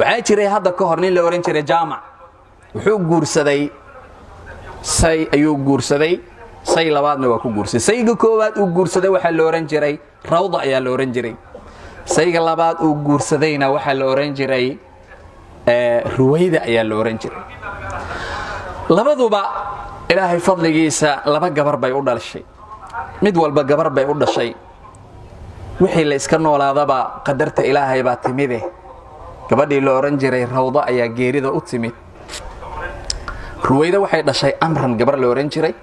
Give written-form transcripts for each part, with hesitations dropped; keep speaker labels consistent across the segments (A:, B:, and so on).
A: Waxaa jiray hadda ka hor nin la odhan jiray Jaamac. Wuxuu guursaday say ayuu guursaday, say labaadna waa ku guursaday. Sayga koowaad uu guursaday waxaa la odhan jiray Rawda ayaa la odhan jiray. Sayga labaad uu guursadayna waxaa la odhan jiray Ruwayda ayaa la odhan jiray. Labaduba Ilaahay fadligiisa laba gabar bay u dhashay, mid walba gabar bay u dhashay. Wixii la iska noolaadaba qadarta Ilaahay baa timide, gabadhii la odhan jiray Rawdo ayaa geerida u timid. Ruwayda waxay dhashay Amran gabar la odhan jiray,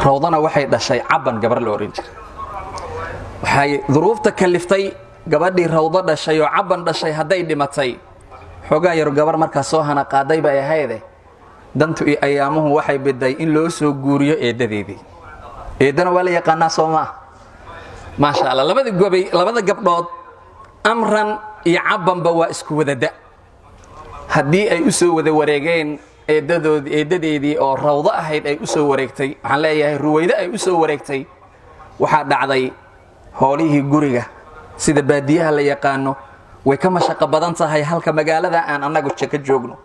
A: Rawdana waxay dhashay Caban gabar la odhan jiray. Waxay duruufta kaliftay, gabadhii Rawdo dhashay oo Caban dhashay hadday dhimatay, xoogaa yar gabar markaa soo hana qaaday bay ahayde, dantu iyo ayaamuhu waxay biday in loo soo guuriyo eeddadeedii. Eeddana waa la yaqaanaa, soo maa? Maasha Allah. Labada gobay, labada gabdhood Amran iyo Cabanba waa isku wadada. Haddii ay u soo wada wareegeen eeddadood, eeddadeedii oo Rawdo ahayd ay u soo wareegtay, waxaan leeyahay Ruwaydo ay u soo wareegtay, waxaa dhacday hoolihii guriga. Sida baadiyaha la yaqaano way ka mashaqo badan tahay halka magaalada aan annagu ka joogno.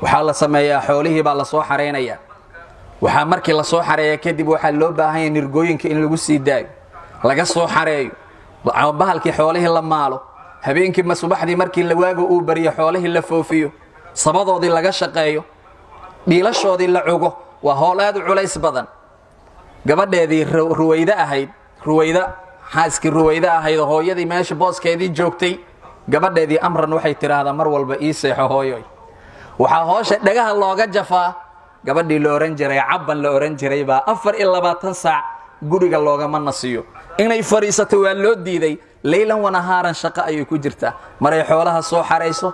A: Waxaa la sameeyaa, xoolihii baa la soo xaraynayaa. Waxaa markii la soo xareeya kadib waxaa loo baahanya nirgooyinka in lagu sii daayo, laga soo xareeyo bahalkii, xoolihii la maalo habeenkii ma subaxdii markii la waago uu bariyo, xoolihii la foofiyo, sabadoodii laga shaqeeyo, dhiilashoodii la cugo. Waa howl aad u culays badan. Gabadheedii Ruwayde ahayd, Ruwayda xaaskii Ruwayde ahayd oo hooyadii meesha booskeedii joogtay, gabadheedii Amran waxay tidhaahdaa mar walba: "Ii seexo, hooyoy." Waxaa hoosha dhagaha looga jafaa gabadhii la ohan jiray Cabban la ohan jiray baa 24 saac guriga loogama nasiyo. Inay fadhiisato waa loo diiday. Leylan wanahaaran shaqo ayay ku jirtaa: maray xoolaha soo xarayso,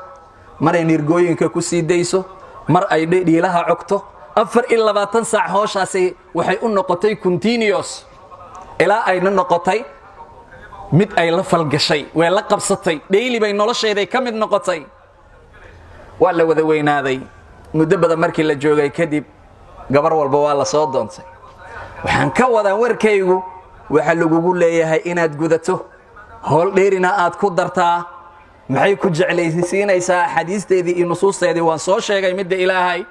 A: maray nirgooyinka ku sii dayso, mar ay dhiilaha cogto. 24 saac hooshaasi waxay u noqotay continuous, ilaa ayna noqotay mid ay la falgashay, way la qabsatay, daily bay nolosheeday ka mid noqotay. Waa la wada weynaaday. Muddo badan markii la joogay kadib, gabar walba waa la soo doontay. Waxaan ka wadaa warkaygu, waxaa lagugu leeyahay inaad gudato, howl dheerina aad ku dartaa. Maxay ku jeclaysiinaysaa? Axaadiisteedii iyo nusuusteedii waan soo sheegay, midda Ilaahay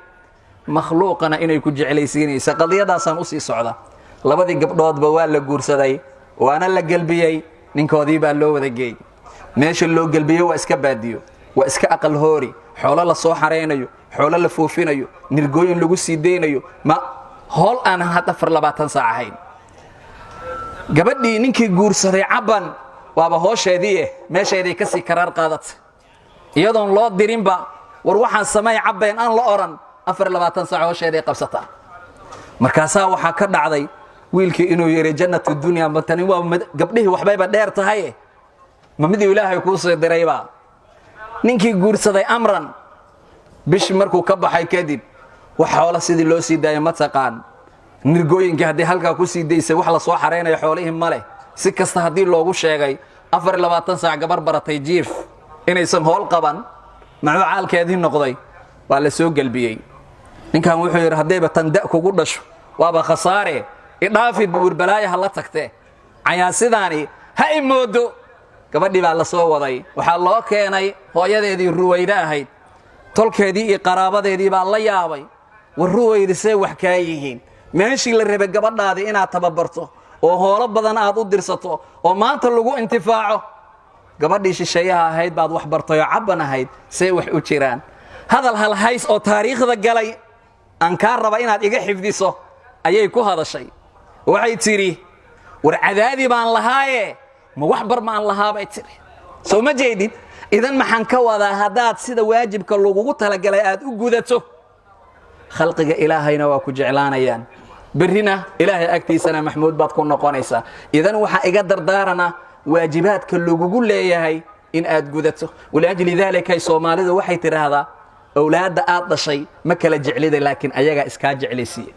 A: makhluuqana inay ku jeclaysiinaysa. Qadiyadaasaan usii socda. Labadii gabdhoodba waa la guursaday, waana la gelbiyey, ninkoodii baa loo wada geeyey. Meesha loo gelbiyey waa iska baadiyo, waa iska aqal hoori, xoolo la soo xaraynayo, xoolo la foofinayo, nirgooyin lagu sii deynayo, ma howl aanan had 24 saac ahayn. Gabadhii ninkii guursaday Cabban waaba hoosheedii eh, meesheeday kasii karaar qaadatay, iyadoon loo dirinba "War waxaan samay, Cabbeen" aan la odhan, 24 saac hoosheeday qabsataa. Markaasaa waxaa ka dhacday wiilkii inuu yidhi: "Jannatu dunya ma tani? Waa gabdhihii waxbayba dheer tahaye, ma miduu Ilaahay kuu soo dirayba?" Ninkii guursaday Amran bishii markuu ka baxay kadib, wax xoola sidii loo sii daaya ma taqaan. Nirgooyinkii haddii halkaa ku sii daysay, wax la soo xaraynayo xoolihii ma leh. Si kasta haddii loogu sheegay, 24 saac gabar baratay jiif inaysan howl qaban, muxuu caalkeedii noqday? Waa la soo gelbiyey. Ninkan wuxuu yidhi: "Haddayba tan da kugu dhasho waaba khasaare, idhaafi buur, balaaya ha la tagtee, cayaasidaani ha imoodo." Gabadhii baa la soo waday, waxaa loo keenay hooyadeedii Ruwayde ahayd. Tolkeedii iyo qaraabadeedii baa la yaabay: "War Ruwayde, see wax kaa yihiin? Meeshii la rabay gabadhaadii inaad tababarto oo hoolo badan aad u dirsato oo maanta lagu intifaaco, gabadhii shisheeyaha ahayd baad wax bartay oo Cabban ahayd, see wax u jiraan?" Hadal halhays oo taariikhda galay aan kaa raba inaad iga xifdiso ayay ku hadashay. Waxay tidhi: "War cadaadi baan lahaaye, ma wax bar maan lahaa?" bay tidhi. Soo ma jeedid? Idan maxaan ka wadaa? Haddaad sida waajibka lagugu talagalay aad u gudato, khalqiga Ilaahayna waa ku jeclaanayaan, berrina Ilaahay agtiisana maxmuud baad ku noqonaysaa. Idan waxaa iga dardaarana waajibaadka lagugu leeyahay in aad gudato. Waliajli daalika Soomaalidu waxay tidhaahdaa: "Owlaadda aad dhashay ma kala jeclida, laakiin ayagaa iskaa jeclaysiiya."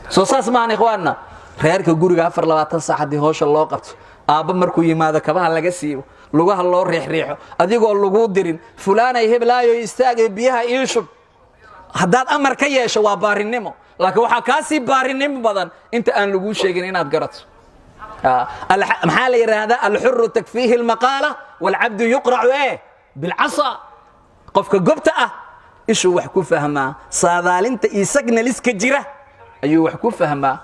A: Soo saas maahan, ikhwaanna? Reerka guriga 24 saac haddii hoosha loo qabto, aabba markuu yimaado kabaha laga siibo, lugaha loo riixriixo, adigoo laguu dirin "Fulaanay, heblaayo, istaagay, biyaha ii shub," haddaad amar ka yeesho waa baarinimo. Laakiin waxaa kaa sii baarinimo badan inta aan laguu sheegin inaad garato. Maxaa la yidhaahdaa? Alxuru takfiihi almaqaala waalcabdu yuqracu bilcasa. Qofka gobta ah ishuu wax ku fahmaa, saadaalinta iyo signals-ka jira ayuu wax ku fahmaa.